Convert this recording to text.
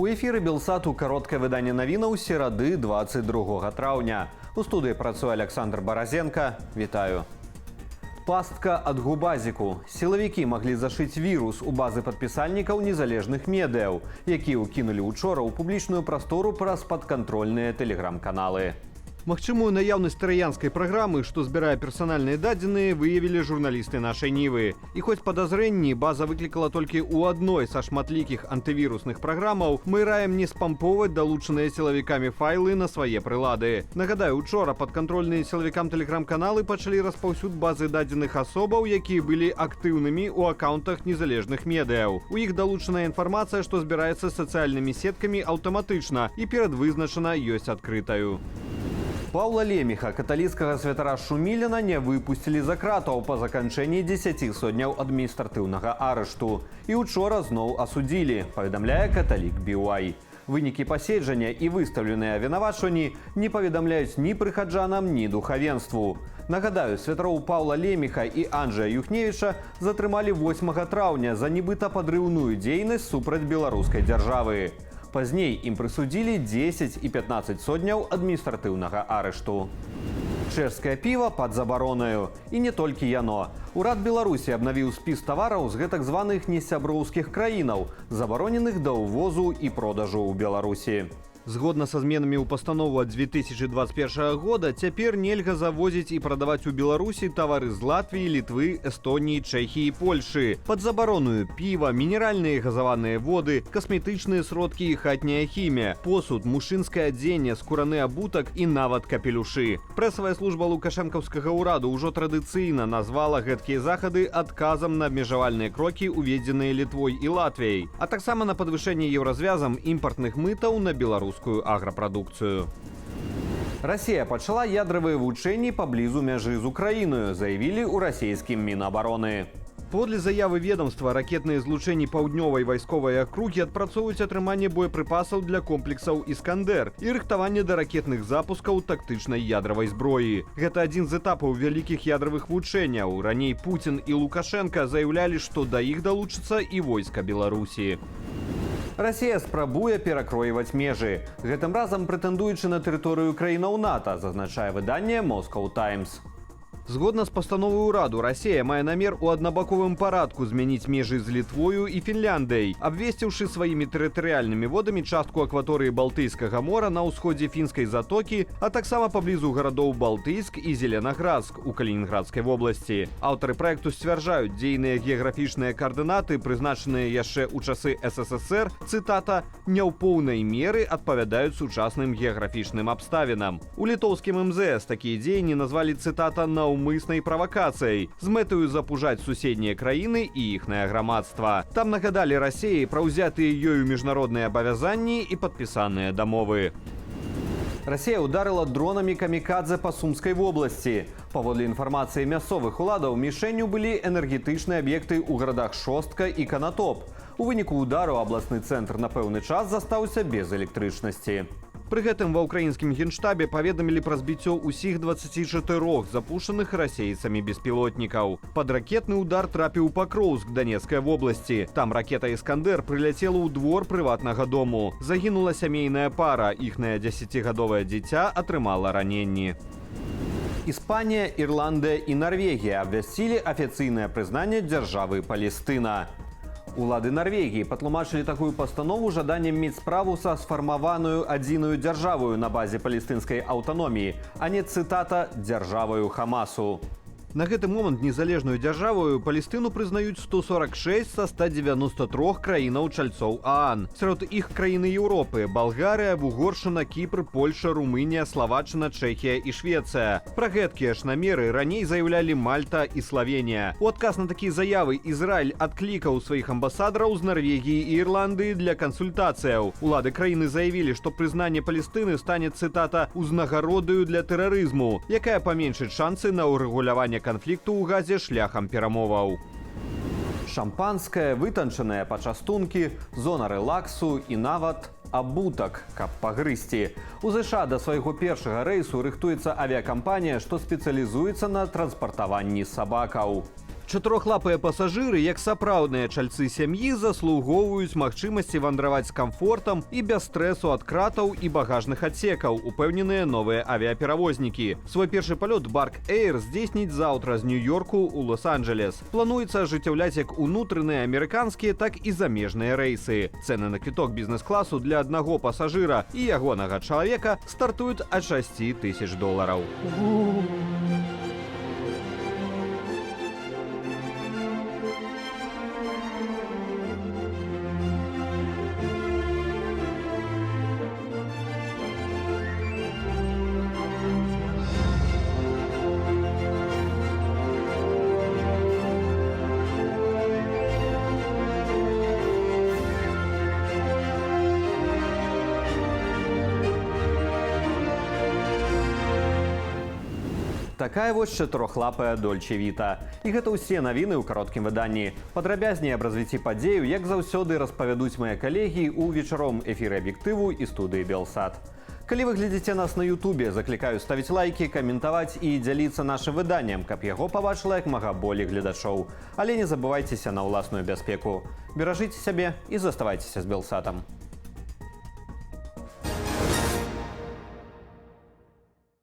У эфіры Белсату кароткае выданне навінаў серады 22 траўня. У студыі працуе Аляксандр Баразенка. Вітаю. Пастка ад губазіку. Сілавікі маглі зашыць вірус у базы падпісальнікаў незалежных медыяў, якія ўкінулі учора ў публічную прастору праз падкантрольныя тэлеграм-каналы. Магчымую наяўнасць траянскай праграмы, што збірае персанальныя дадзеныя, выявілі журналісты «Нашай Нівы». І хоць падазрэнні база выклікала толькі ў адной са шматлікіх антывірусных праграмаў, мы раем не спампоўваць далучаныя сілавікамі файлы на свае прылады. Нагадаю, учора падкантрольныя сілавікам тэлеграм-каналы пачалі распаўсюд базы дадзеных асобаў, якія былі актыўнымі ў акаўнтах незалежных медыяў. У іх далучаная інфармацыя, што збіраецца сацыяльнымі сеткамі аўтаматычна і перадвызначана ёсць адкрытаю. Паўла Лемеха, каталіцкага святара Шуміліна, не выпусцілі за кратаў па заканчэнні 10 содняў адміністратыўнага арышту. І учора зноў асудзілі, паведамляе «Каталік Бівай». Вынікі паседжання і выстаўленыя абвінавачванні не паведамляюць ні прыхаджанам, ні духавенству. Нагадаю, святароў Паўла Лемеха і Анджея Юхневіча затрымалі 8 траўня за нібыта падрыўную дзейнасць супраць беларускай дзяржавы. Пазней ім прысудзілі 10 і 15 содняў адміністратыўнага арышту. Чэшскае піва пад забаронаю. І не толькі яно. Урад Беларусі абнавіў спіс тавараў з гэтак званых несяброўскіх краінаў, забароненых да ўвозу і продажу ў Беларусі. Згодна са зменамі ў пастанову ад 2021 года, цяпер нельга завозіць і прадаваць у Беларусі тавары з Латвіі, Літвы, Эстоніі, Чэхіі і Польшы. Пад забаронаю піва, мінеральныя і газаваныя воды, касметычныя сродкі і хатняя хімія, посуд, мужчынскае адзенне, скураны абутак і нават капелюшы. Прэсавая служба лукашэнкаўскага ўраду ўжо традыцыйна назвала гэткія захады адказам на абмежавальныя крокі, уведзеныя Літвой і Латвіяй, а таксама на падвышэнне Еўразвязам імпартных мытаў на беларускую аграпрадукцыю. Расія пачала ядравыя вучэнні паблізу мяжы з Украінаю, заявілі ў расійскім Мінабароны. Паводле заявы ведомства, ракетныя злучэнні Паўднёвай вайсковай акругі адпрацоўваюць атрыманне боепрыпасаў для комплексаў «Іскандер» і рыхтаванне да ракетных запускаў тактычнай ядравай зброі. Гэта адзін з этапаў вялікіх ядравых вучэнняў. Раней Пуцін і Лукашэнка заяўлялі, што да іх далучыцца і войска Беларусі. Расія спрабуе перакройваць межы. Гэтым разам прэтэндуючы на тэрыторыю краінаў НАТО, зазначае выданне Moscow Times. Згодна з пастановай ураду, Расія мае намер у аднабаковым парадку змяніць межы з Літвою і Фінляндыяй, абвесціўшы сваімі тэрытарыяльнымі водамі частку акваторыі Балтыйскага мора на ўсходзе Фінскай затокі, а таксама паблізу гарадоў Балтыйск і Зеленаградск у Калінінградскай вобласці. Аўтары праекту сцвярджаюць, дзейныя геаграфічныя каардынаты, прызначаныя яшчэ ў часы СССР, цытата, не ў поўнай меры адпавядаюць сучасным геаграфічным абставінам. У літоўскім МЗС такія дзеянні назвалі, цытата, наўмыснай правакацыяй з мэтаю запужаць суседнія краіны і іхнае грамадства. Там нагадалі Расеі пра ўзятыя ёю міжнародныя абавязанні і падпісаныя дамовы. Расія ударыла дронамі камікадзе па Сумскай вобласці. Паводле інфармацыі мясцовых уладаў, мішэнню былі энергетычныя аб'екты ў гарадах Шостка і Канатоп. У выніку удару абласны цэнтр на пэўны час застаўся без электрычнасці. Пры гэтым ва ўкраінскім генштабе паведамілі пра збіццё ўсіх 24 запушчаных расейцамі беспілотнікаў. Пад ракетны удар трапіў Пакроўск Данецкай вобласці. Там ракета «Іскандер» прыляцела ў двор прыватнага дому. Загінула сямейная пара, іхнае 10-гадовае дзіця атрымала раненні. Іспанія, Ірландыя і Нарвегія абвясцілі афіцыйнае прызнанне дзяржавы Палестына. Улады Нарвегіі патлумачылі такую пастанову жаданнем мець справу са сфармаваную адзіную дзяржаваю на базе палестынскай аўтаноміі, а не, цытата, дзяржаваю Хамасу. На гэты момант незалежную дзяржаваю Палестыну прызнаюць 146 са 193 краінаў чальцоў ААН. Сярод іх краіны Еўропы: Балгарыя, Вугоршчына, Кіпр, Польша, Румынія, Славаччына, Чэхія і Швецыя. Пра гэткія ж намеры раней заяўлялі Мальта і Славенія. У адказ на такія заявы Ізраіль адклікаў сваіх амбасадараў з Нарвегіі і Ірландыі для кансультацыяў. Улады краіны заявілі, што прызнанне Палестыны стане, цытата, узнагародаю для тэрарызму, якая паменшыць шансы на ўрэгуляванне канфлікту ў Газе шляхам перамоваў. Шампанскае, вытанчаныя пачастункі, зона рэлаксу і нават абутак, каб пагрызці. У ЗША да свайго першага рэйсу рыхтуецца авіякампанія, што спецыялізуецца на транспартаванні сабакаў. Чатырохлапыя пасажыры, як сапраўдныя чальцы сям'і, заслугоўваюць магчымасці вандраваць з камфортам і без стрэсу ад кратаў і багажных адсекаў, упэўненыя новыя авіяперавознікі. Свой першы палёт Барк Эйр здзейсніць заўтра з Нью-Йорку ў Лос-Анджелес. Плануецца ажыццяўляць як унутраныя амерыканскія, так і замежныя рэйсы. Цэны на квіток бізнес-класу для аднаго пасажыра і ягонага чалавека стартуюць ад 6 тысяч долараў. Такая вось чатырохлапая Дольче Віта. І гэта ўсе навіны ў кароткім выданні. Падрабязней аб развіцці падзею, як заўсёды, распавядуць мае калегі ў вечаровым эфіры «Аб'ектыву» і студыі «Белсат». Калі вы глядзіце нас на Ютубе, заклікаю ставіць лайкі, каментаваць і дзяліцца нашым выданнем, каб яго пабачыла як мага болей гледачоў. Але не забывайцеся на ўласную бяспеку. Беражыце сябе і заставайцеся з «Белсатам».